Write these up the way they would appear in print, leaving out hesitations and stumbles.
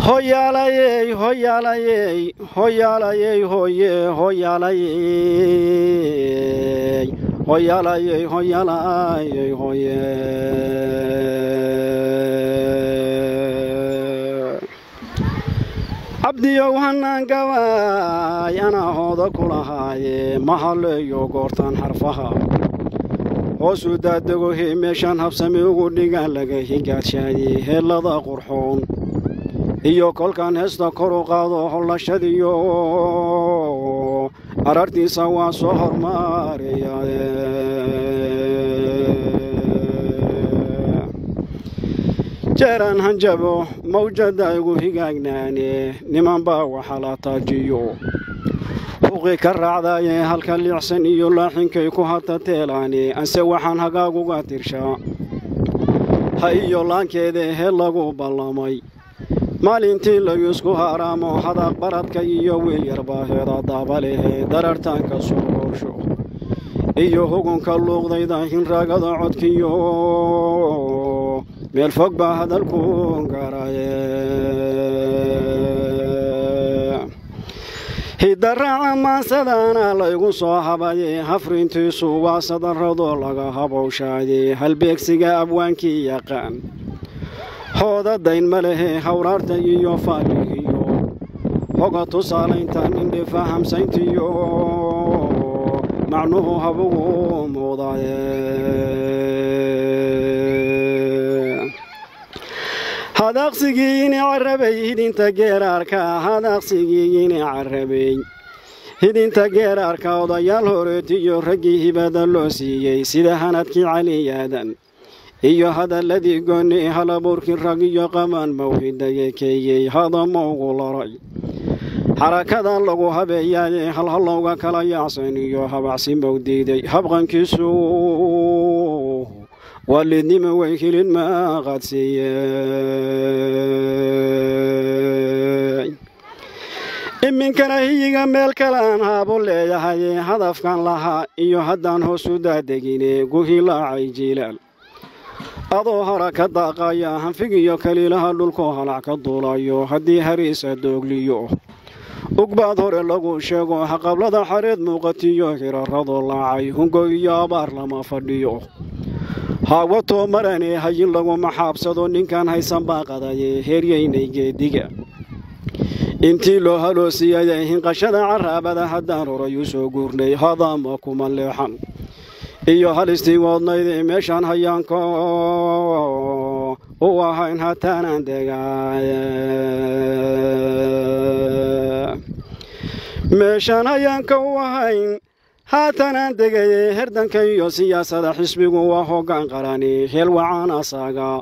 Hoyaalayey, hoyaalayey, hoyaalayey, hoye, hoyaalayey, hoyaalayey, hoyaalayey, hoye. Cabdiyow hanaan gabaay anaa hooda kulahaaye, ma haleeyo goortaan xarfaha hoosuu daadagohe, meeshaan habsami ugu dhigaan laga higaadshaayey heellada qurxoon iyo kolkaan heesta kor u qaado hollashadiyo arartiisa waa soo hormaraya. Jeeraan hanjabo mawjada igu higaagnaane, niman baa waxa la taajiyo huqi ka raacdaye, halka liicsan iyo laaxinkay ku hata teelaane, anse waxaan hagaaguga tirshaa ha iyo laankeeda he lagu ballamay maalintii laysku haaraamo hadaaq baradka iyo wiil yarbaaheeda daabalehe darartaanka soo horsho iyo hugunka luuqdayda hinraagada codkiyo meel fog baa hadalku gaaraye. Hidaraaca maasadana laygu soo habaye, hafrintiisu waa sadarradoo laga habowshaaye, halbeegsiga abwaankii yaqaan hooda dayn ma lehe, hawraarta iyo faalihiyo hoga tusaalaynta nindhifa hamsayntiyo macnuhu habugu muudaye. Hadaaqsigiini carabay hidinta geeraarka, hadaaqsigiini carabay hidinta geeraarka, odayaal horeetiyo raggii hibada loo siiyey sida hanadkii Caliyaadan iyo hadalladii gooni halabuurkii rag iyo qamaan mawxidaye keeyey hadamowgu laray xarakadan lagu habeeyaaye, halhalowga kala yaacsan iyo habacsi mawdiiday habqankiisu waalidnimo way hilin ma qadsiiyey. Iminkana hiyiga meel kalean haabo leeyahay hadafkan lahaa iyo haddaan hoos u daadegine, guhilaacay jiilaal adoo hara ka daaqaya hanfigiyo kaliilaha dhulkoo halac ka duulayo, haddii hariisa doogliyo ugbaad hore lagu sheego haqablada xareed muuqatiyo hirarradoo laacay hungo iyo abaar lama fadhiyo haawatoo marane hayin laguma xaabsado ninkan haysan baa qadaye heeryaynay geediga intii loo haloosiyayay hinqashada caraabada haddaan horay u soo guurnay hadama kuma leexan iyo halistii wadnayde meeshaan hayaanko u ahayn hataanaan degaaye, meeshaan hayaanka u ahayn haatanaan degaye. Herdanka iyo siyaasada xisbigu waa hoggaan qarani heel wacaan asaaga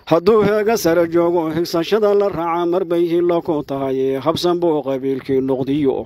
hadduu heega sare joogo, higsashada la raaca marbay hilo ku tahay habsan buu qabiilkii noqdiyo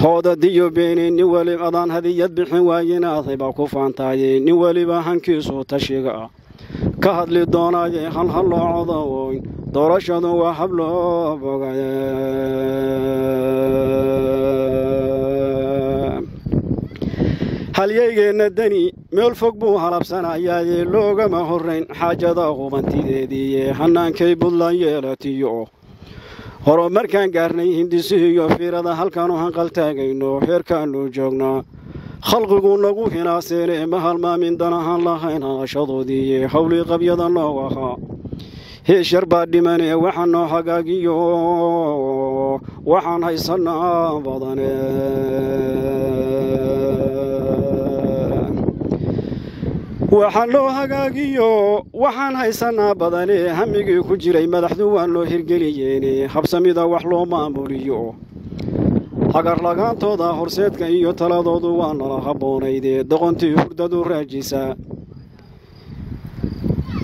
hoodadiyo beeni. Nin weliba adaan hadiyad bixin waayena adayba ku faantaye, nin weliba hankiisu tashiga ka hadli doonaaye, halhalloo codowoyn doorashadu waa habloo bogaye. Halyaygeenna Deni meel fog buu halabsanayaaye, loogama horrayn xaajada hubantideediiye, hannaankay Buntland yeelatiyo horumarkaan gaarnay hindisihiyo fiirada halkaanu hanqaltaagayno heerkaannu joognaa khalqigu nagu hinaaseene, ma halmaamin danahaan lahayn hadashadoodiiye howlii qabyada noo ahaa heeshar baa dhimane, waxaan noo hagaagiyo waxaan haysanaa badane. Waxaan loo hagaagiyo waxaan haysanaa badane, hamigii ku jiray madaxdu waa noo hirgeliyeene, habsamida wax loo maamuliyo hagarlagaantooda horseedka iyo taladoodu waa nala habboonaydee, doqontii hurdadu raajisa.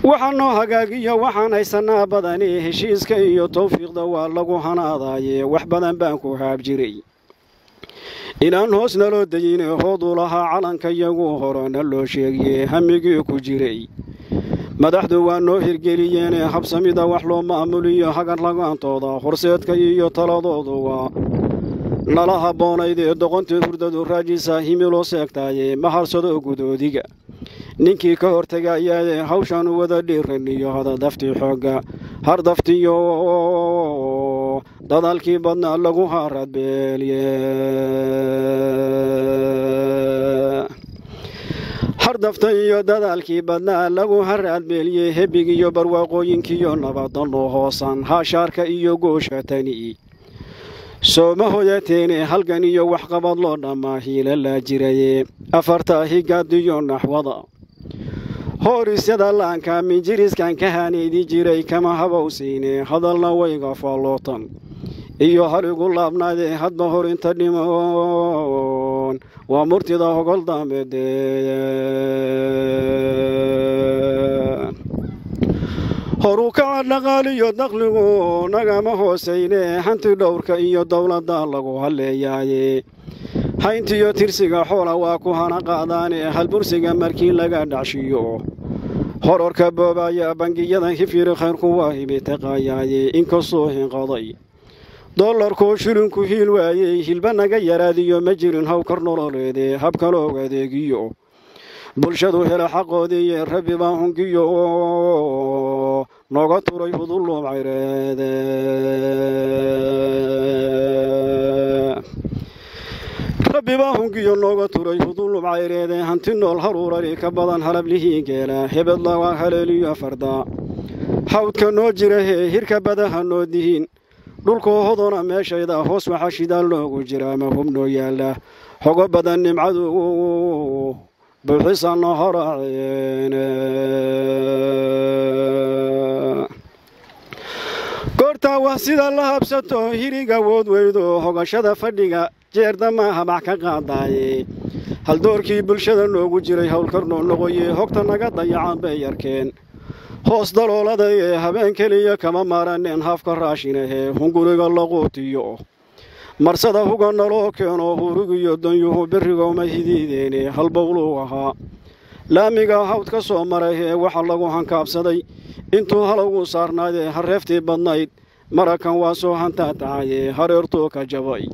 Waxaan noo hagaagiyo waxaan haysanaa badane, heshiiska iyo tawfiiqda waa lagu hanaadaaye, wax badan baan ku haab jiray inaan hoos naloo dayine, hooduu lahaa calanka iyagu horena loo sheegiye, hamigii ku jiray madaxdu waa noo hirgeliyeene, habsamida wax loo maamuliyo hagarlagaantooda horseedka iyo taladoodu waa nala habboonaydee, doqontii hurdadu raajisa himiloo seegtaaye, ma harsado gudoodiga ninkii ka hortegayaaye, hawshaanu wada dhiiraniyo hadadaftii xoogga hardaftiyo Dadaalkii badnaa lagu haradbeelye. Hardafta iyo dadaalkii badnaa lagu haraadbeeliyey, hebig iyo barwaaqooyinkiiyo nabadano hoosan haashaarka iyo gooshatani sooma hoyateene. Halgan iyo waxqabad loo dhammaa hiila laa jiraye. Afartaa higaadiyo naxwada hoorisyada laanka minjiriskan ka hanaydi jiray kama habowsiine. Hadalna wayga faallootan iyo haligu laabnaadee, hadba hor inta dhimoon waa murtida hogol dambeede. Horu kaca dhaqaaliyo dakhligu nagama hoosayne, hanti dhowrka iyo dowladda lagu halleeyaaye. Hayntiyo tirsiga xoola waa ku hana qaadaane, halbursiga markii laga dhacshiyo hororka boobaya bangiyada hifiri khayrku waa hibitaqayaaye. Inkastoo hinqaday dollarkoo shilinku hiil waayey, hilba naga yaraadiyo ma jirin hawkar nololeede. Habka loog adeegiyo bulshadu hela xaqoodiiye, rabbi baa hungiyo nooga turay hudulluub cayreede. Rabbi baa hungiyo nooga turay hudulluub cayreede. Hanti nool haruurari ka badan halablihii geela, hebed laga haleeliyo farda hawdka noo jirahee, hirka badaha noo dihiin dhulkoo hodona meeshayda hoos waxa shidaal loogu jiraa ma hubnoo yaalla xogo badan nimcadu buuxisano horaaceene. Goortaa wax sida la habsato hiriga wood weydo, hogashada fadhiga jeerdama habax ka qaadaaye. Haldoorkii bulshada noogu jiray howlkar noo noqoye, hogta naga dayacan bay arkeen hoos dalooladaye. Habeen keliya kama maaraneen haafka raashinahee, hunguriga laquutiyo marsada huga naloo keeno. Hurigiyo danyuhu berrigooma hidiideene, halbowluu ahaa laamiga hawd ka soo marayhee. Waxa lagu hankaabsaday intuu halowgu saarnaadee, hareeftii badnayd marakan waa soo hantaa tacaye. Hareertuu ka jabay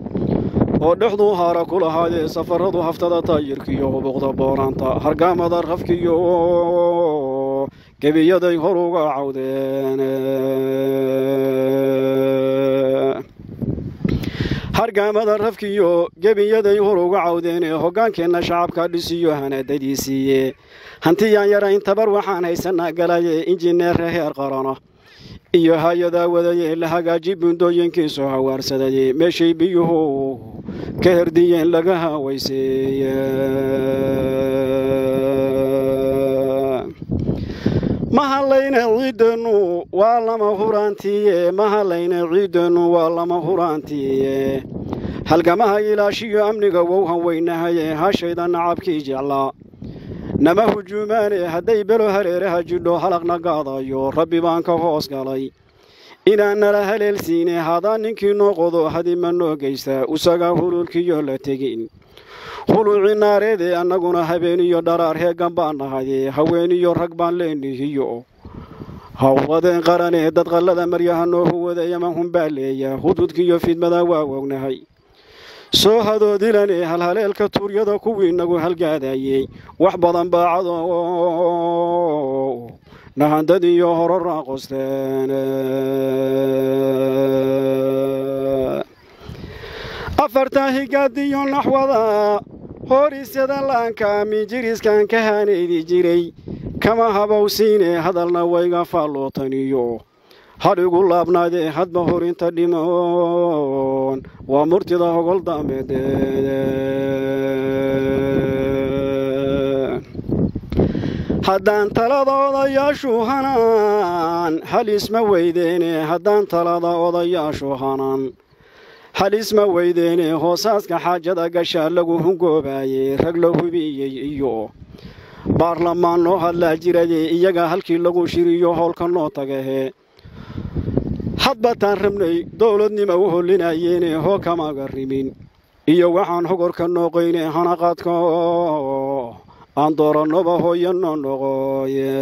oo dhexduu haara ku lahaadee, safaradu haftada taayirkiyo hubuqda booraanta hargaamada rafkiyo gebiyaday hor uga cawdeen. Hargaamada rafkiyo gebiyaday hor uga cawdeene. Hoggaankeenna shacabka dhisiyo hanadadiisiiye, hantiyaan yarayn tabar waxaan haysanaa galaye. Injineerra heer qarana iyo hay-adaa wadaye, la hagaaji buundooyinkiisoo hawaarsadayey, meeshay biyuhu ka herdiyeen laga hawayseeye. Ma hallayne ciiddeennu waa lama huraantiiye, ma hallayne ciiddeennu waa lama huraantiiye. Halgamaha ilaashiyo amniga wowhan weynahaye, hashayda nacabkii jeclaa nama hujuumaane. Hadday belo hareeraha jidho halaqna gaadayo, rabbi baan ka hoos galay inaan nala haleelsiine. Haddaan ninkii noo qodo hadima noo geystaa, usagaa hululkiyo la tegin huluci naareede. Annaguna habeeniyo dharaar heegan baan nahaye, haweeniyo rag baan leenihiyo hawladeen qaranee. Dad qallada maryaha noo huwadayama hunbaa leeya, hududkiyo fidmada waa wognahay soo hadoodilane. Halhaleelka tuuryada kuwii nagu halgaadayey wax badan baacado nahandadiyo horora qosteen. Afartaa higaadiyo naxwada horisyada laanka minjiriskan ka hanaydi jiray kama habowsiine. Hadalna wayga faallootaniyo hadhigu laabnaadee, hadba horinta dhimoon waa murtida hogol dambeede. Haddaan talada odayaashu hanaan halisma weydeene, haddaan talada odayaashu hanaan halisma weydeene. Hoosaaska xaajada gashaa lagu hungoobaayey, rag la hubiyey iyo baarlamaan noo hadlaa jiraye, iyaga halkii lagu shiriyo howlka noo tagahe. Hadbataan rabnay dowladnima u hollinayeene, hoo kamaga rimin iyo waxaan hogorka nooqayne. Hanaqaadka aan doorannoba hooyanoo noqoye,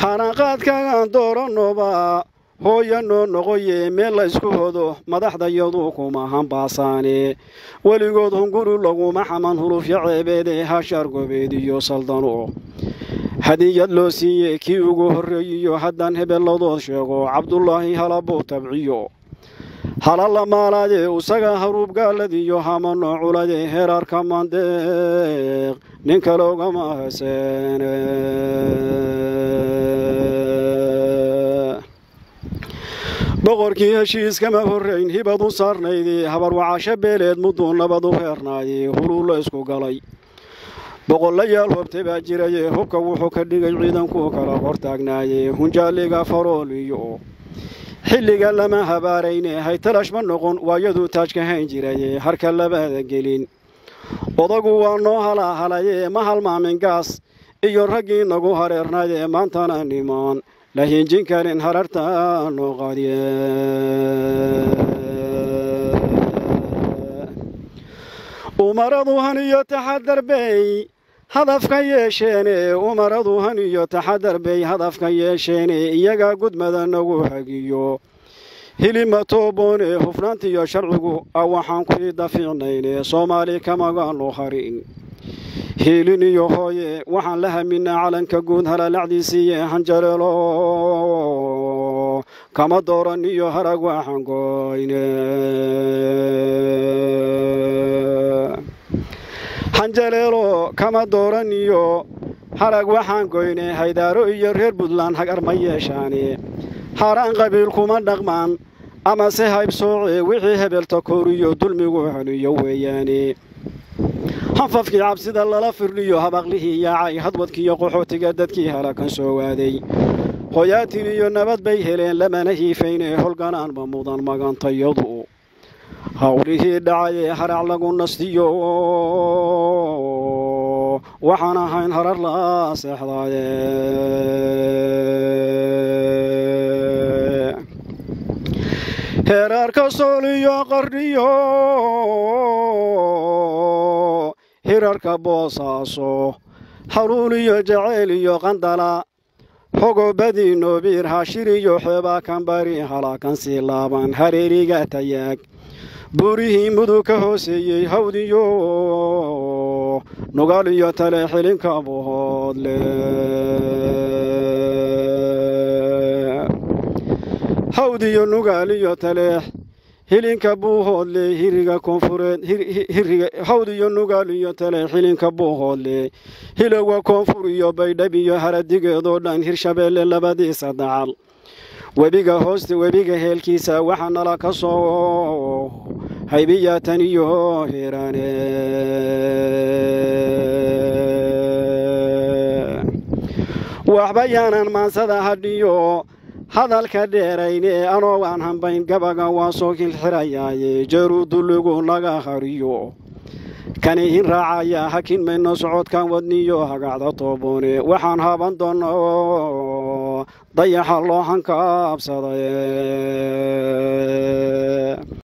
hanaqaadkagaan doorannoba hooyanoo noqoye. Meel la isku hodo madaxda yadu kuma hambaasaane, weligood hunguri laguma xaman hulufyo ceebeede. Hashaar gobeed iyo saldano Hadiyad loo siiyey kii ugu horreeyiyo haddaan hebelladood sheego Cabdulaahi halabuu tabciyo hala la maalaade usaga haruub gaaladiyo hamano culade heeraarka maandeeq nin kale ugama heseene. Boqorkii heshiiskama horrayn hibad u saarnaydii habarwacasho beeleed mudduu nabad u heernaayey huluu la isku galay boqollayaal hobtay baa jiraye hubka wuxuu ka dhigay ciidankuu kala hortaagnaayey hunjaaliga farooliyo xilliga lama habaarayne haytalash ma noqon waayaduu taajka hayn jiraye harka labada gelin odagu waa noo halaahalayee ma halmaamin gaas iyo raggii nagu hareernaayee maantana nimaan la hinjin karin hararta noo qaadiye. Umaradu han iyo taxadar bay hadafka yeesheene umaradu han iyo taxadar bay hadafka yeesheene iyagaa gudmada nagu hagiyo hilima tooboone hufnaantiiyo sharcigu a waxaan ku dafiicnayne Soomaali kamagaanu harin hiilin iyo hooye waxaan la haminaa calanka guud halalacdiisiiye hanjaleelo kama dooran iyo harag waxaan goyne hanjaleelo kama dooran iyo harag waxaan goyne haydaaro iyo reer Puntland hagar ma yeeshaane haaraan qabiil kuma dhaqmaan ama se hayb sooce wixii hebelta kooriyo dulmigu haniyo weeyaane hanfafkii cabsida lala firdhiyo habaqlihii yaacay hadwadkiiyo qaxootiga dadkii halakan soo waaday hoyaatin iyo nabad bay heleen lamana hiifayne holganaanma mudan magantayadu hawlihii dhacayee harac lagu nastiyo waxaan ahayn harar la seexdaaye. Heeraarka sooliyo qardhiyo hirarka Boosaaso haruun iyo jaceyl iyo qandala hogobadii noobiir hashir iyo xeebaa kanbari halaakan sii laaban hareeriga tayaag buurihii mudug ka hooseeyey hawdiyo nugaal iyo tale xilinka buhoodle hawdiyo nugaal iyo taleex hilinka buuhoodle hiriga koonfureed hiriga hawdiyo nugaal iyo tale xilinka buuhoodle hilowga koonfur iyo baydhab iyo haradigeedoo dhan Hirshabeelle labadiisa dacal webiga hoosta webiga heelkiisa waxaa nala ka soo haybiya tan iyo hiiraane. Waxba yaanan maansada hadhiyo hadalka dheerayne anoo waan hambayn gabaga waa soo kilxirayaaye jeeruu dulligu naga hariyo kani hin raacaya hakin mayno socodkan wadniyo hagacda tooboone waxaan haban doono dayaxa loo hankaabsaday.